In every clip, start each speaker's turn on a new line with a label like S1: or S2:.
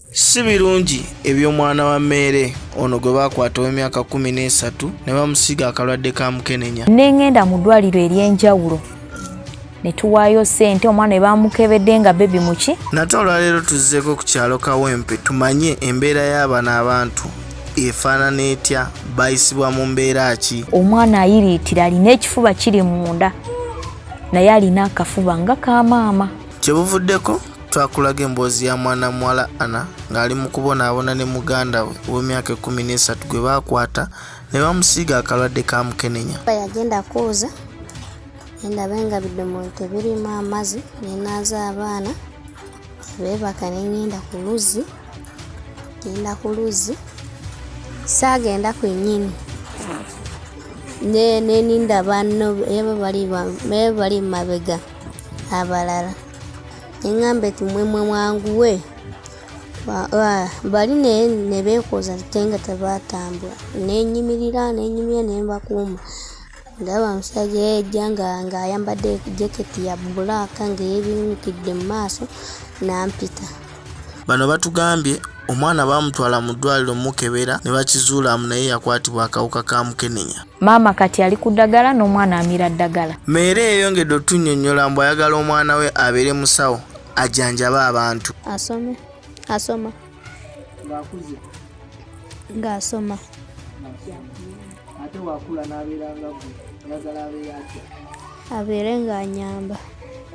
S1: Si birungi eby'omwana wa Mmeere ono gwe baakwata ow'emyaka 13 ne bamusiiga akalwadde ka mukenenya.
S2: Ne ngenda mu ddwaliro ery'enjawulo ne tuwaayo ssente, omwana ne bamukebedde nga bebi muki.
S1: Nate olwaleero tuzzeeko ku kyalo Kawempe tumanye embeera y'abano abantu efaanana etya, bayisibwa mu mbeera ki?
S2: Omwana ayiriitira, alina ekifuba kiri munda naye alina akafuba nga ka maama.
S1: Kye buvuddeko twakulaga emboozi ya mwana muwala Ana ng'ali mu kubonaabona ne muganda we ow'emyaka 13 gwe baakwata ne bamusiiga akalwadde ka mukenenya.
S3: Yagenda kwoza nendaba nga bidomola tebirimu amazzi, nenaaza abaana beebaka, nengenda ku luzzi, genda ku luzzi saagenda kwennyini, neninda banno eba bali mabega abalala, neŋŋamba nti mmwe mwanguwe bali ne beekoza ate nga tebatambula, nenyimirira nembakuuma. Ndaba omusajja yajja ng'ayambadde jaketi ya bbulaaka nga yeebinikidde mu maaso n'ampita.
S1: Bano batugambye omwana baamutwala mu ddwaliro mukebera ne bakizuula naye yakwatibwa akawuka ka mukenenya.
S2: Maama kati ali ku ddagala n'omwana amira ddagala.
S1: Mmeere yeeyongedde otunnyonnyola mbu ayagala omwana we abeere musawo ajjanjabe abantu.
S3: Asome, asoma.
S4: Ng'akuze.
S3: Ng'asoma.
S4: Ate bw'akula n'abeera nga ggwe, oyagala abeere atya?
S3: Abeere ng'annyamba.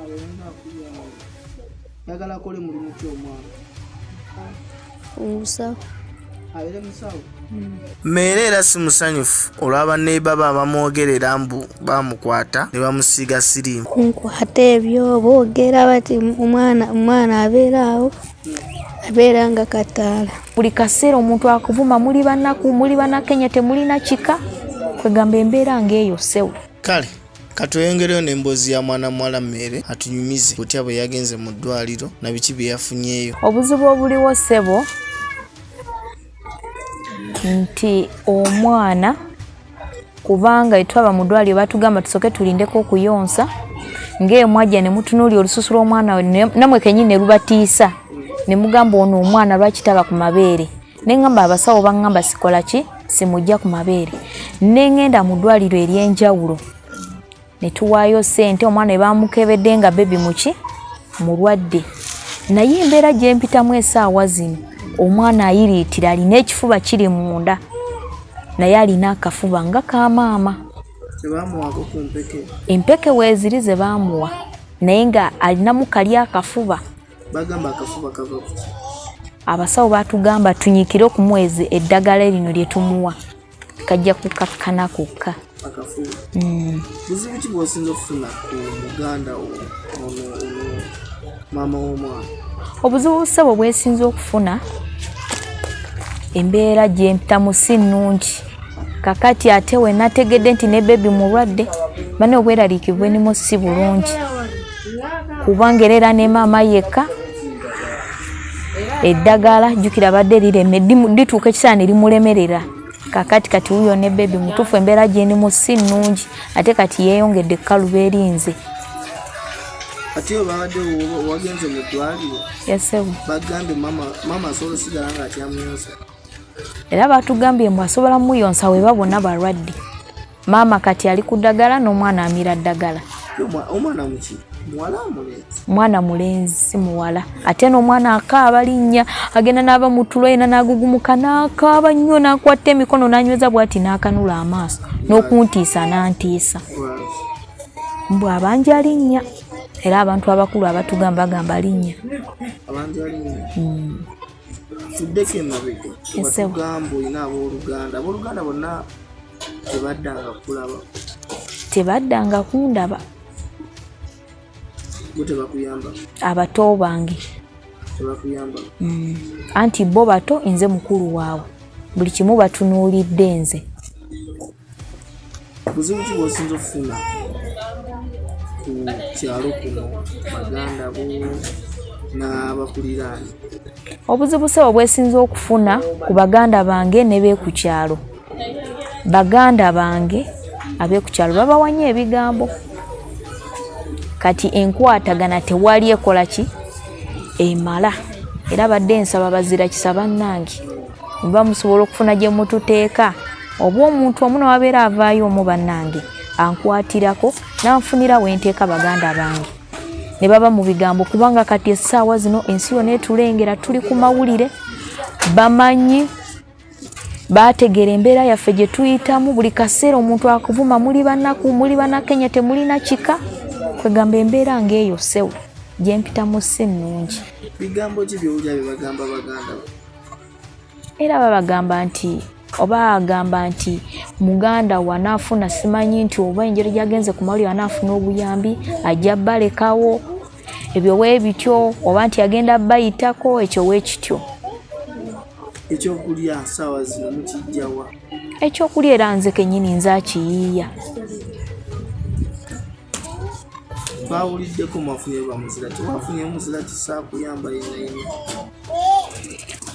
S4: Abeere ng'akuyamba. Oyagala akole mulimu ki omwana?
S3: Omusawo.
S4: Abeere musawo?
S1: Mmeere era si musanyufu olwa banneeba be abamwogerera mbu baamukwata ne bamusiiga siriimu.
S3: Kunkwata ebyo boogera bati omwana abeera awo, abeera nga kataala.
S2: Buli kaseera omuntu akuvuma, muli banaku, muli bannakenya, temulina kika, kwegamba embeera ng'eyo ssewo.
S1: Kale katweyongereyo n'emboozi ya mwana muwala Mmeere atunyumize butya bwe yagenze mu ddwaliro na biki bye yafunyeeyo.
S2: Obuzibu obuliwo ssebo nti omwana kubanga etwaba mu ddwaliro batugamba tusooke tulindeko okuyonsa, ng'emwajja ne mutunuulira olususu lw'omwana we nammwe kennyini ne lubatiisa ne mugamba ono omwana lwaki taba ku mabeere, ne ŋŋamba abasawo baŋŋamba sikola ki, simujja ku mabeere, ne ŋŋenda mu ddwaliro ery'enjawulo ne tuwaayo ssente, omwana ne bamukebedde nga bebi muki, mulwadde. Naye embeera gye mpitamu essaawa zino, omwana ayiriitira, alina ekifuba kiri munda naye alina akafuba nga ka maama.
S4: Tebamuwaako ku mpeke?
S2: Empeke weeziri ze baamuwa naye nga alinamu kali akafuba.
S4: Bagamba akafuba kava ku ki?
S2: Abasawo baatugamba tunyiikire okumuweeza eddagala lino lye tumuwa, kajja kukakkana kokka.
S4: Akafuba. Buzibu ki bw'osinza okufuna ku muganda wo ono maama w'omwana?
S2: Obuzibu ssebo bwesinza okufuna, embeera gye mpitamu si nnungi. Kakati ate we nategedde nti ne bebi mulwadde, bane obweraliikirivu bwe si bulungi kubanga era ne maama yekka eddagala jjukira badde lireme lituuka ekiseera ne limulemerera. Kakati kati wuyo ne bebi mutuufu embeera gye ndimu si nnungi, ate kati yeeyongedde ekkaluba erinze.
S4: Ate obadde wagenze mu ddwaliro?
S2: Yasebo.
S4: Bagambye maama asobola osigala ng'akyamuyonsa?
S2: Era batugambye mbu asobola muyonsa we babona balwadde. Maama kati ali ku ddagala n'omwana amira ddagala.
S4: Omwana muki? Muwala mulenzi?
S2: Mwana mulenzi si muwala. Ate n'omwana akaaba linnya, agenda n'ava mu tulo yena n'agugumuka n'akaaba nnyo n'akwata emikono n'anyweza bw'ati n'akanula amaaso n'okuntiisa n'antiisa. Mbu abanja linnya. Era abantu abakulu abatugamba bagamba linnya.
S4: Abanja linnya. Tuddeko emabega. Batugamba olina abooluganda. Abooluganda bonna tebaddanga kulaba.
S2: Tebaddanga kundaba.
S4: Bo tebakuyamba?
S2: Abato bange.
S4: Tebakuyamba?
S2: Anti bo bato, nze mukulu waabwe. Buli kimu batunuulidde nze.
S4: Buzibu ki bw'osinza okufuna ku kyalo kuno, baganda bo n'abakuliraanye?
S2: Obuzibu ssebo bwesinza okufuna ku baganda bange ne b'eku kyalo. Baganda bange ab'eku kyalo babawa nnyo ebigambo. Kati enkwatagana tewali ekola ki emala. Era badde nsaba bazira kisa bannange, muba musobola okufuna gye mututeeka oba omuntu omu newabeera avaayo omu bannange ankwatirako nanfunira wenteeka baganda bange ne baba mu bigambo, kubanga kati essaawa zino ensi yonna etulengera, tuli ku mawulire, bamanyi baategeera embeera yaffe gye tuyitamu. Buli kaseera omuntu akuvuma, muli banaku, muli Bannakenya, temulina kika. Kwegamba embeera ng'eyo sewo gye mpitamu si nnungi.
S4: Bigambo ki by'owulira bye bagamba baganda bo?
S2: Era babagamba nti oba agamba nti muganda we anaafuna, simanyi nti oba engeri gyagenze ku mawulire anaafuna obuyambi ajja balekawo ebyo weebityo, oba nti agenda bayitako ekyo weekityo.
S4: Ekyokulya saawa zino mukijjawa?
S2: Ekyokulya era nze kennyini nze akiyiiya.
S4: Twawuliddeko mwafunye bamuzira, tewafunye muzira kisa kuyamba yenna yenna?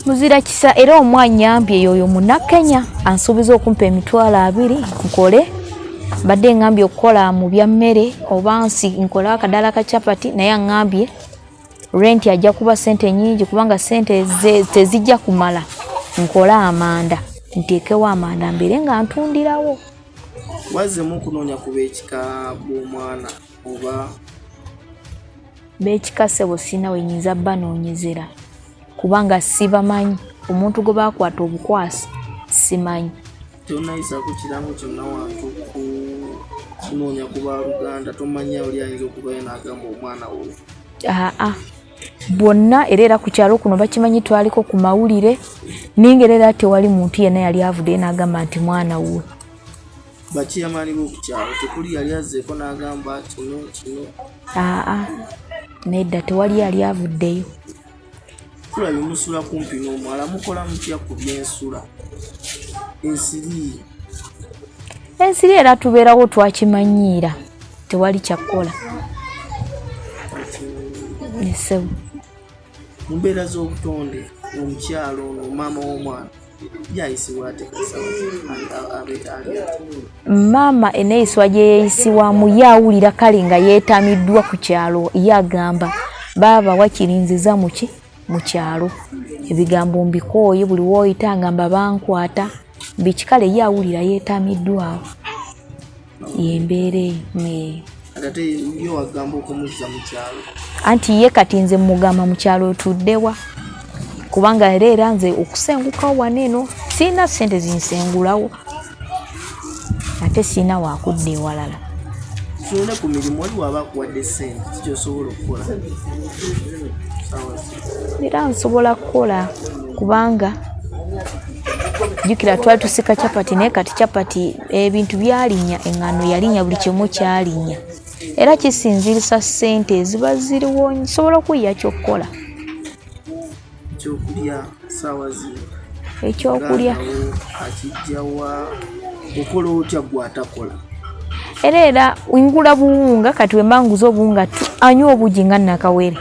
S2: Muzira kisa era omu anyambye, yoyo Munnakenya ansuubiza okumpa 20,000 nkole. Mbadde ngambye okukola mu bya mmere oba nsi nkole akadaala ka capati, naye aŋŋambye renti ajja kuba ssente nnyingi, kubanga ssente tezijja kumala. Nkole amanda, nteekewo amanda mbeere nga ntundirawo.
S4: Wazzemu okunoonya ku b'ekika b'omwana oba?
S2: B'ekika ssebo sirina we nnyinza banoonyezera kubanga sibamanyi. Omuntu gwe baakwata obukwasi simanyi.
S4: Tonayisaako kirango kyonna wantu kunoonya ku baluganda? Tomanya oli ayinza okuvayo n'agamba omwana wo?
S2: Aa, bwonna era ku kyalo kuno bakimanyi, twaliko ku mawulire, ninga era tewali muntu yenna yali avuddeyo n'agamba nti mwana wuwe.
S4: Bakiyamaani b'okukyalo tekuli yali azzeeko n'agamba kino kino?
S2: Aa, nedda, tewali yali avuddeyo.
S4: Tulabye musula kumpi n'omwala, mukola mutya ku byensula, ensiri?
S2: Ensiri era tubeerawo twakimanyiira, tewali kyakkola. Ssebo.
S4: Mu mbeera z'obutonde, omukyalo ono maama w'omwana yayisibwa ate ali?
S2: Maama eneeyisibwa gye yeeyisibwamu, ye awulira kale nga yeetamiddwa ku kyalo. Ye agamba baaba wakirinziza muki mu kyalo, ebigambo mbikooye, buli wooyita agamba bankwata biki. Kale ye awulira yeetamiddwawo, yembeera eyo.
S4: Ate ye wagamba okumuzza mu kyalo?
S2: Anti ye kati nze mugamba mu kyalo otuddewa, kubanga era nze okusengukawo wano eno sirina ssente zinsengulawo, ate sirina wakudda ewalala.
S4: Tunone ku mirimu, oli waba akuwadde ssente kikyosobola okukola?
S2: Era nsobola kukola, kubanga jjukira twali tusika capati, naye kati capati ebintu byalinnya, eŋŋano yalinnya, buli kimu kyalinnya. Era kisinziirisa ssente eziba ziriwo, nsobola okuyiya kyokkola.
S4: Ekyokulya saawa zino?
S2: Ekyokulya
S4: akijjawa? Okola otya gwe atakola?
S2: Era ngula buwunga. Kati wemba nguza obuwunga, anywa obugi nga nakawere.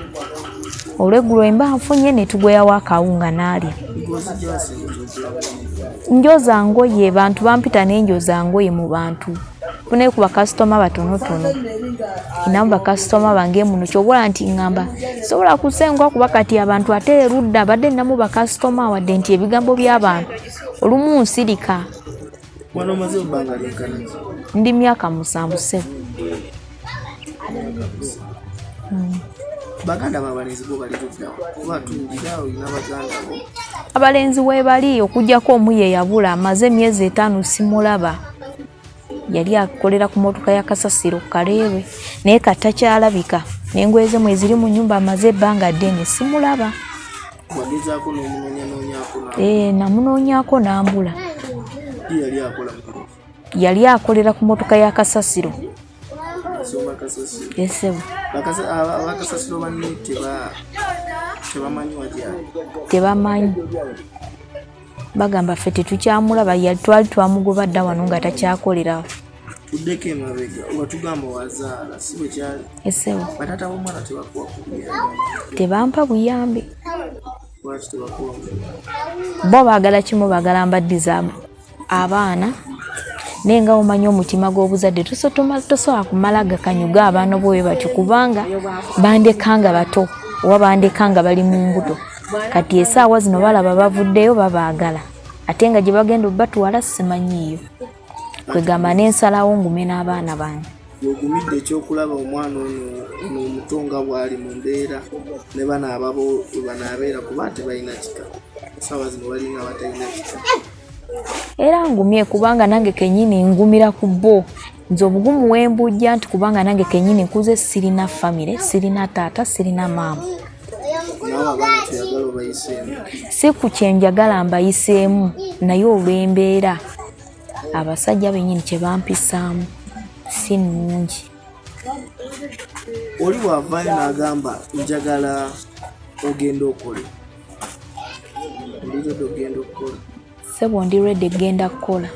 S2: Olweggulo wemba nfunye netugweyawo akawunga n'alya. Njoza ngoye, bantu bampita nenjoza ngoye mu bantu, funayo ku bakasitoma batonotono, inamu bakasitoma bange muno. Kyobola nti ŋŋamba sobola kusenguka, kuba kati abantu ate erudda badde nnamu bakasitoma, wadde nti ebigambo by'abantu olumu nsirika.
S4: Wano omaze ebbanga lyenkana ki?
S2: Ndi myaka 7 ssebo.
S4: Baganda babalenzi bo bali luddawa? Kuba tuwulira olina baganda bo.
S2: Abalenzi weebali, okuggyako omu ye yabula, amaze emyezi 5 simulaba. Yali akolera ku motoka ya kasasiro Kaleerwe, naye kati takyalabika, n'engoye ze mweziri mu nnyumba, amaze ebbanga ddene simulaba.
S4: Wagezaako n'omunoonyanoonyaako?
S2: Namunoonyaako n'ambula.
S4: Ye yali akola mulimu?
S2: Yali akolera ku motoka ya kasasiro.
S4: Asomba kasasiro?
S2: Ssebo.
S4: Abakasasiro banne tebamanyi wagyali?
S2: Tebamanyi, bagamba ffe tetukyamulaba, twali twamugoba dda wano nga takyakolerawo.
S4: Tuddeko emabega, watugamba wazaala, si bwe kyali?
S2: Ssebo.
S4: Bataata b'omwana tebakuwa ku buyambi?
S2: Tebampa buyambi.
S4: Lwaki tebakuwa buyambi?
S2: Bo baagala kimu, baagala mbaddiza abaana, naye nga omanyi omutima gw'obuzadde tosobola kumala gakanyuga abaana bo bwe batyo, kubanga bandeka nga bato oba bandeka nga bali mu mbuto. Kati esaawa zino balaba bavuddeyo babaagala, ate nga gye bagenda obatwala simanyiiyo. Kwegamba nensalawo ngume n'abaana bange.
S4: Ogumidde ekyokulaba omwana ono omuto nga bw'ali mu mbeera ne bano ababo we banaabeera, kuba tebalina kika. Essaawa zino balinga abatalina kika.
S2: Era ngumye kubanga nange kenyini ngumira ku bo. Nze obugumu wembujja nti kubanga nange kenyini nkuze sirina famire, sirina taata, sirina maama.
S4: Naawe abaana kyoyagala obayiseemu?
S2: Si ku kyenjagala mbayiseemu, naye olw'embeera abasajja bennyini kye bampisaamu si nnungi.
S4: Oli bw'avaayo n'agamba njagala ogenda okole, ndi ready ogenda okukola?
S2: Ssebo, ndi ready genda kukola.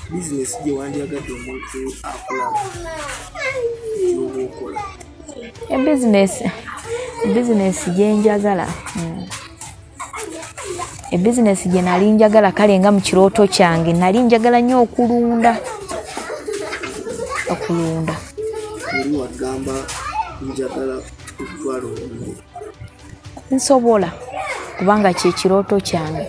S4: Bizinesi gye wandyagadde omuntu akulaba gyoba okola?
S2: Ebizinesi gyenjagala, ebizinesi gye nali njagala, kale nga mu kirooto kyange nali njagala nnyo okulunda.
S4: Oli wagamba njagala okutwala obudde?
S2: Nsobola, kubanga kye kirooto kyange,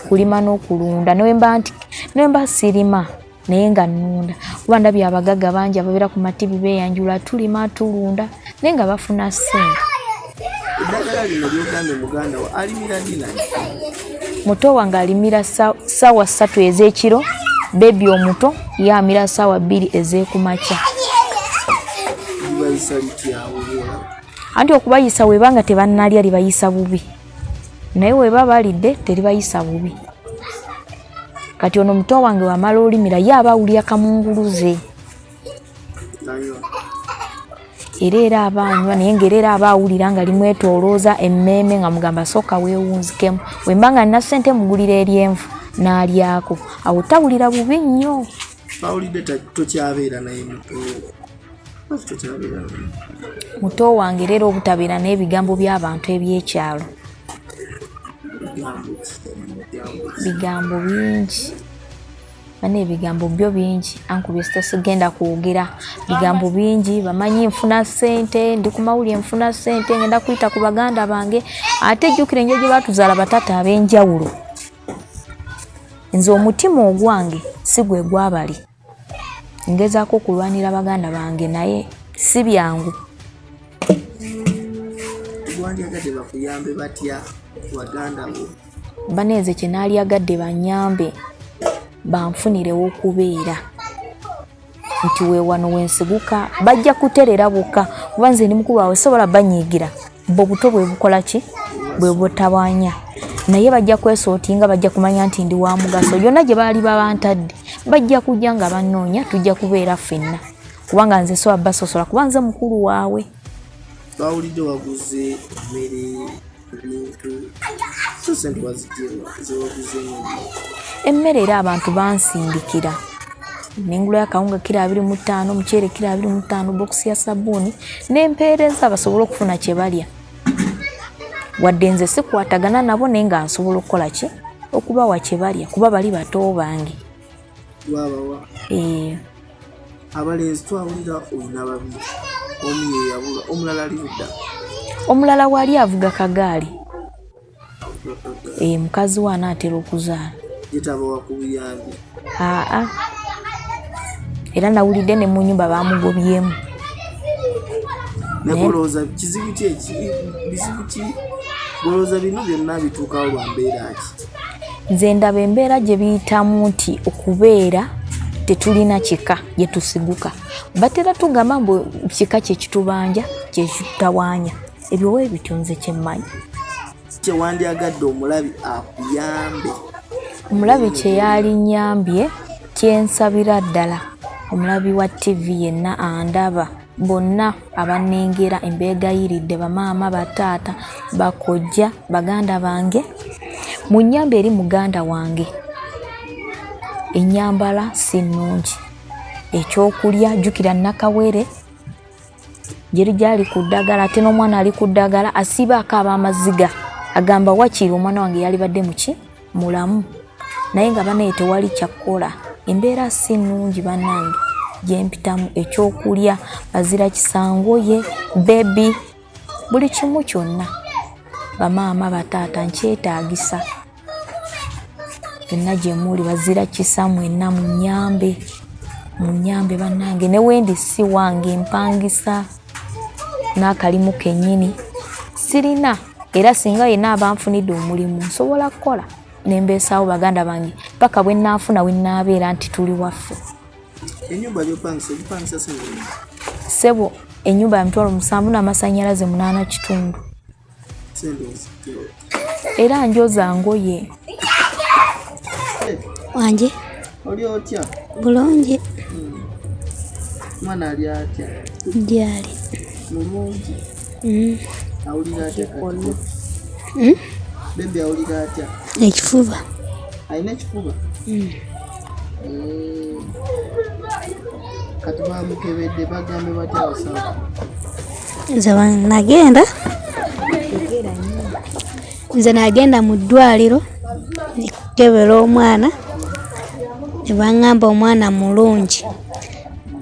S2: kulima n'okulunda. Newemba sirima naye nga nnunda, kuba ndabye abagagga bangi ababeera ku mativi beeyanjula tulima tulunda, naye nga bafuna ssente.
S4: Eddagala lino lyogambye muganda wo alimira ddi naye?
S2: Muto wange alimira ssaawa 3 ez'ekiro, bebi omuto ye amira ssaawa 2 ez'ekumakya.
S4: Libayisa lityawo bwolaba?
S2: Anti okubayisa webanga tebannalya libayisa bubi, naye weba balidde teribayisa bubi. Kati ono muto wange wamala olimira ye aba awulira kamunguluze. Era aba anywa, naye nga era aba awulira nga limwetoolooza emmeeme, nga mugamba sooka weewunzikemu. Wemba nga nina ssente mugulira eryenvu n'alyako, awo tawulira bubi nnyo.
S4: Bawulidde tokyabeera naye muto. Lwaki tokyabeera naye?
S2: Muto wange leero obutabeera n'ebigambo by'abantu eby'ekyalo. Bigambo bingi. Bana ebigambo byo bingi, ankubye sitasigenda kwogera. Bigambo bingi, bamanyi nfuna ssente, ndi ku mawulire nfuna ssente, ngenda kuyita ku baganda bange. Ate jjukira engeri gye baatuzaala bataata ab'enjawulo. Nze omutima ogwange si gwe gwabali. Ngezaako okulwanira baganda bange naye si byangu.
S4: Wandyagadde bakuyambe batya baganda bo?
S2: Banenze kye naalyagadde banyambe banfunirewo okubeera nti weewano wensiguka, bajja kuterera bokka, kuba nze ndi mukulu waabwe sobola banyiigira. Bo buto bwe bukola ki? Bwe butabanya. Naye bajja kwesootinga, bajja kumanya nti ndi wa mugaso. Yonna gye baali babantadde bajja kujja nga bannoonya, tujja kubeera ffenna, kubanga nze sobola basosola, kuba nze mukulu waabwe.
S4: Bawulidde waguze emmere, ebintu, so ssente waziggyewa zewaguzeemu emmere?
S2: Emmere era abantu bansindikira. Nengulayo akawunga kiro 25, omuceere kiro 25, bokisi ya sabbuuni, nempeereza basobole okufuna kye balya. Wadde nze sikwatagana nabo, naye nga nsobola okukola ki? Okubawa kye balya, kuba bali bato bange.
S4: Wabawa? Abalenzi twawulira olina babiri, omu ye yabula, omulala ali ludda?
S2: Omulala wali avuga kagaali. Mukazi we anaatera okuzaala.
S4: Ye tabawa ku buyambi?
S2: Aa, era nawulidde ne mu nnyumba baamugobyemu.
S4: Naye olowooza kizibu ki eki? Bizibu ki? Olowooza bino byonna bituukawo lwa mbeera ki?
S2: Nze ndaba embeera gye biyitamu nti okubeera tetulina kika gye tusiguka. Batera tugamba mbu kika kye kitubanja, kye kitutawaanya. Ebyo we bityo nze kye mmanyi.
S4: Kye wandyagadde omulabi akuyambe?
S2: Omulabi kye yalinnyambye, kye nsabira ddala omulabi wa TV yenna andaba, bonna abannengera embeegayiridde, bamaama, bataata, bakojja, baganda bange, munnyambe eri muganda wange. Ennyambala si nnungi, ekyokulya jjukira nakawere gye gyali ku ddagala, ate n'omwana ali ku ddagala asiiba akaaba amaziga, agamba wakiiri omwana wange yalibadde muki mulamu, naye nga banaye tewali kyakukola. Embeera si nnungi bannange gye mpitamu, ekyokulya bazira kisangoye, bebi, buli kimu kyonna. Bamaama, bataata, nkyetaagisa yonna gye muli, bazira kisa mwenna munyambe, munyambe bannange. Ne wendi si wange, mpangisa n'akalimu kennyini sirina, era singa yenna abanfunidde omulimu nsobola kukola nembeesaawo baganda bange paka bwe nnaafuna we nnaabeera nti tuli waffe.
S4: Ennyumba gy'opangisa ogipangisa ssente mmeka?
S2: Ssebo, ennyumba ya 70,000 n'amasannyalaze 8.5.
S4: Ssente ozittewa.
S2: Era njoza ngoye.
S3: Wanje.
S4: Oli otya?
S3: Bulungi.
S4: Mwana ali atya?
S3: Gyali.
S4: Mulungi. Awulira atya kati? Bebi awulira atya?
S3: Ekifuba.
S4: Alina ekifuba? Kati bamukebedde bagambe batya abasawo?
S3: Nze nagenda nze nagenda mu ddwaliro nekukebera omwana ne baŋŋamba omwana mulungi.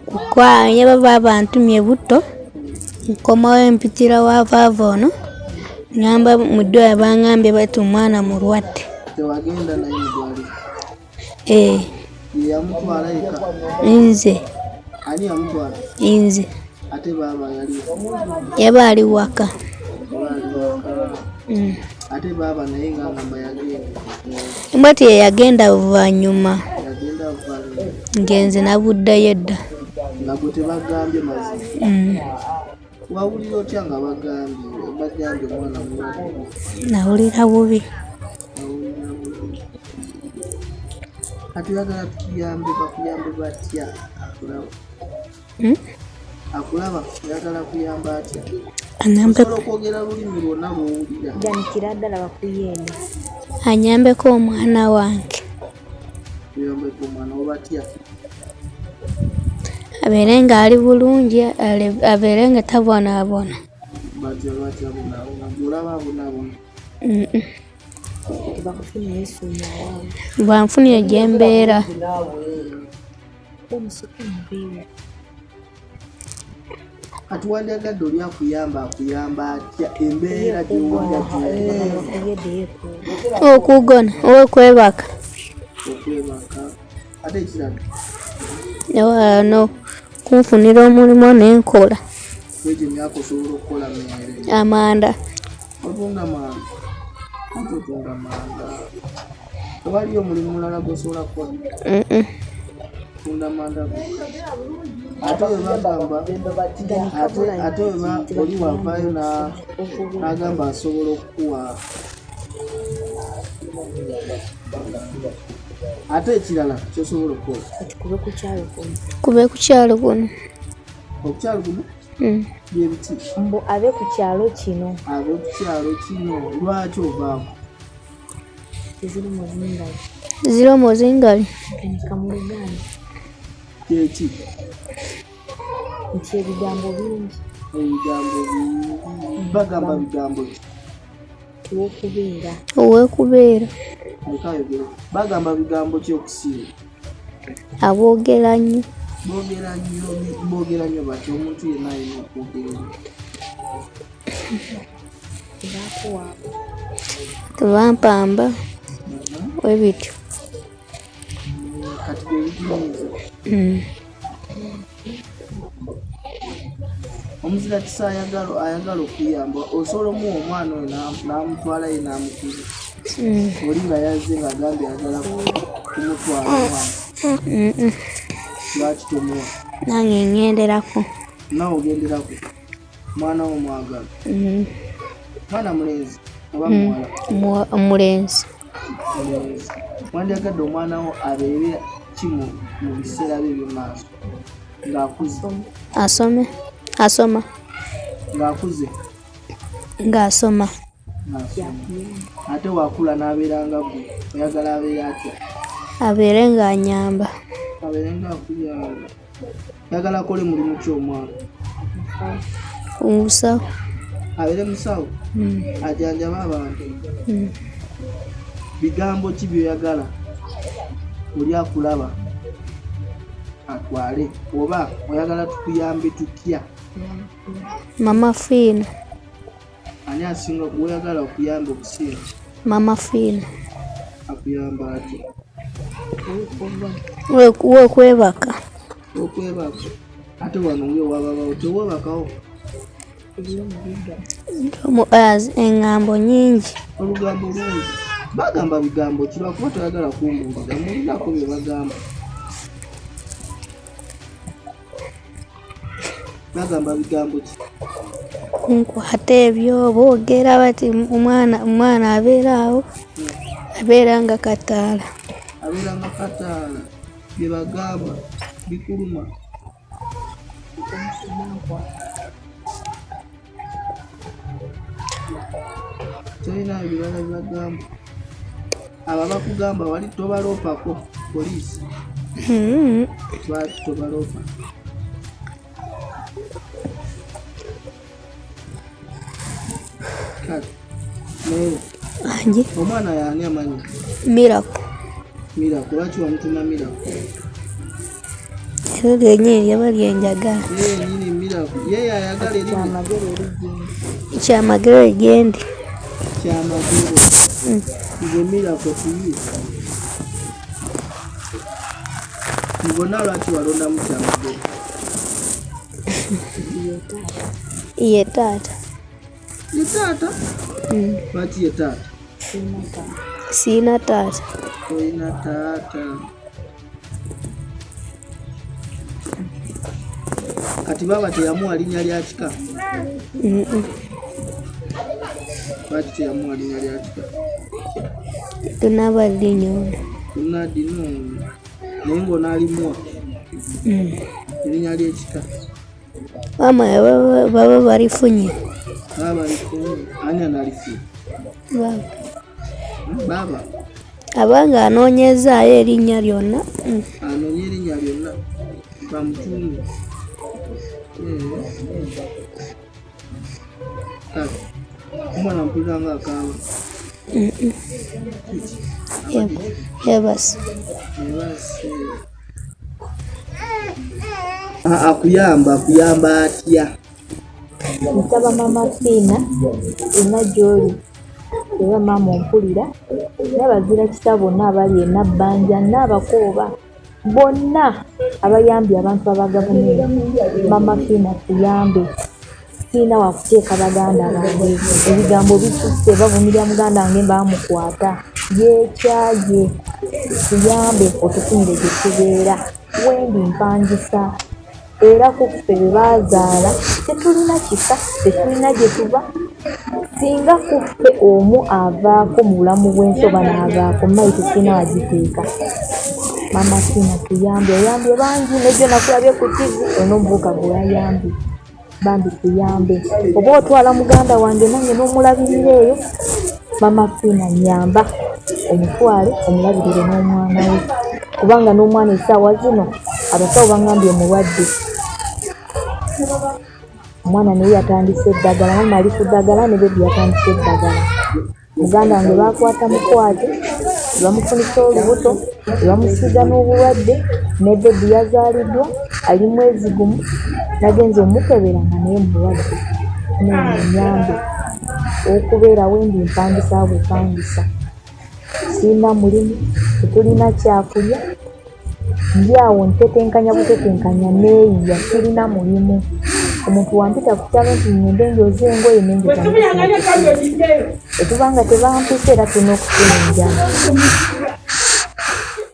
S3: Kukwanye baba bantumye butto nkomawo empitira wa vaava ono ŋŋamba mu ddwaliro baŋŋambye bati omwana mulwadde.
S4: Tewagenda naye mu ddwaliro?
S3: Eh.
S4: Ye yamutwala yekka?
S3: Nze.
S4: Ani yamutwala?
S3: Nze.
S4: Ate baaba yaliwo?
S3: Yaba ali waka.
S4: Yaba ali waka. Ate baaba naye ng'agamba yagenda.
S3: Mbwa ti ye yagenda luvannyuma.
S4: Yagenda luvannyuma.
S3: Ngenze nabuddayo dda.
S4: Nga gwe tebagambye mazima. Wawulira otya nga bagambye omwana mulwadde?
S3: Nawulira bubi.
S4: Nawulira bubi. Kati oyagala tukuyambe, bakuyambe batya akulaba? Akulaba oyagala kuyamba atya? Osobola okwogera lulimi lwonna lw'owulira.
S2: Janikira ddala bakuyende.
S3: Anyambeko omwana wange.
S4: Kuyambeko omwana wo batya?
S3: Abeere ng'ali bulungi, abeere nga tabonaabona.
S4: Batya lwaki abonaabona? Olaba abonaabona?
S3: Bwanfunire gye mbeera.
S4: Kati wandyagadde oli akuyamba, akuyamba atya embeera gy'owulira gy'oli?
S3: Okugona oba okwebaka.
S4: Okwebaka. Ate ekirala?
S3: No, kunfunira omulimu ne nkola.
S4: Kwegyo emyaka osobola okukola mmere?
S3: Amanda.
S4: Otunda manda? Ate otunda manda. Tewaliyo omulimu mulala gw'osobola kukola? Tunda manda gokka. Ate bwe bagamba, ate bwe oli wavaayo n'agamba asobola okukuwa. Ate ekirala ky'osobola okukola?
S3: Kube ku kyalo kuno.
S4: Okukyalo kuno? Bye biki?
S2: Mbu abe ku kyalo kino.
S4: Abe ku kyalo kino. Lwaki ovaako?
S3: Ziri mu zingali.
S4: Kyeki?
S2: Nti ebigambo bingi.
S4: Ebigambo bingi. Bagamba bigambo ki?
S2: Ow'okubeera.
S3: Ow'okubeera.
S4: Leka ayogere. Bagamba bigambo ki okusinga?
S3: Aboogera nnyo.
S4: Boogera nnyo, boogera nnyo batya? Omuntu yenna alina okwogera ennyo.
S3: Tebampamba. Bwe bityo.
S4: Kati bye bikunyiiza. Omuzira kisa ayagala okuyamba, osobola omuwa omwana oyo n'amutwala ye n'amukuza. Oli nga yazze ng'agambye ayagala kumutwala omwana. Lwaki tomuwa?
S3: Nange ŋŋenderako.
S4: Naawe ogenderako? Mwana wo mwagala? Mwana mulenzi oba muwala?
S3: Mulenzi.
S4: Mulenzi. Wandyagadde omwana wo abeere ki mu biseera bye eby'omu maaso ng'akuze?
S3: Asome. Asoma.
S4: Ng'akuze?
S3: Ng'asoma.
S4: Ng'asoma. Ate bw'akula n'abeera nga ggwe, oyagala abeere atya?
S3: Abeere ng'anyamba.
S4: Abeere ng'akuyamba. Oyagala akole mulimu ki omwana?
S3: Omusawo.
S4: Abeere musawo? Ajanjabe abantu? Bigambo ki by'oyagala oli akulaba atwale, oba oyagala tukuyambe tutya?
S3: Mama Fiina.
S4: Ani asinga gw'oyagala okuyamba okusinga?
S3: Mama Fiina.
S4: Akuyamba atya?
S3: Wekwebaka.
S4: Okwebaka. Ate wano nga ewababawo tewebakawo?
S3: Eŋŋambo nnyingi.
S4: Olugambo lungi. Bagamba bigambo ki? Lwakuba toyagala kumbuulira, mulinako bye bagamba. Bagamba bigambo ki?
S3: Nkwata ebyo boogera bati omwana omwana abeera awo abeera nga kataala.
S4: Abeera nga kataala. Bye bagamba bikuluma. Tolina birala byebagamba? Abo abakugamba wali tobaloopako poliisi? Lwaki tobaloopa? Kale naye
S3: Angi.
S4: Omwana yaani amanyi?
S3: Miracle.
S4: Miracle, lwaki wamutuma Miracle?
S3: Eryo lyennyini lyaba lyenjagala.
S4: Ye yennyini Miracle, ye yayagala erinnya?
S3: Kyamagero gyendi.
S4: Kyamagero. Nze Miracle tuyi. Mbona lwaki walondamu Kyamagero?
S3: Ye taata.
S4: Ye taata? Lwaki ye taata?
S3: Siina taata.
S4: Tolina taata. Kati baaba teyamuwa linnya lya kika? Lwaki teyamuwa linnya lya kika?
S3: Tunaba linyoona.
S4: Tunadinoona. Naye ng'onaalimuwa erinnya ly'ekika?
S3: Maama baba balifunye.
S4: Baba balifunye. Ani analifunye?
S3: Baba.
S4: Baba.
S3: Abanga anoonyezaayo erinnya lyonna.
S4: Anoonye erinnya lyonna bamutuume. Kale omwana mpulira nga akaaba.
S3: Yeebase.
S4: Yeebase. Akuyamba akuyamba atya?
S2: Nsaba Mama Fiina yonna gy'oli era maama ompulira n'abazira kisa bonna abali e Nabbanja n'Abakooba bonna abayambye abantu aba gavumenti. Mama Fiina tuyambe, sirina wakuteeka baganda bange, ebigambo bisusse, bavumirira muganda wange baamukwata, yeekyaye. Tuyambe otufunire gye tubeera. Wendi mpangisa era ku ffe be baazaala tetulina kika, tetulina gye tuva. Singa ku ffe omu avaako mu bulamu bw'ensi oba n'avaako, mayi tetulina wagiteeka. Mama Fiina tuyambe, oyambye bangi nejjo nakulabye ku TV olina omuvubuka gwe wayambye. Bambi tuyambe, oba otwala muganda wange nange n'omulabirira eyo. Mama Fiina nyamba omutwale omulabirire n'omwana we, kubanga n'omwana essaawa zino abasawo bangambye omulwadde. Omwana naye yatandise eddagala, maama ali ku ddagala ne bebi yatandise eddagala. Muganda wange baakwata mukwate, ne bamufunisa olubuto, ne bamusiiga n'obulwadde, ne bebi yazaaliddwa ali mwezi gumu, nagenze omukebera nga naye mulwadde. Nnyambe okubeera wendi mpangisa bupangisa. Sirina mulimu, tetulina kyakulya, ndi awo ntetenkanya butetenkanya neeyiya, sirina mulimu. Omuntu wampita ku kyalo nti ngende njoze engoye nenjota. Etuba nga tebampise era tulina okufuna enjala.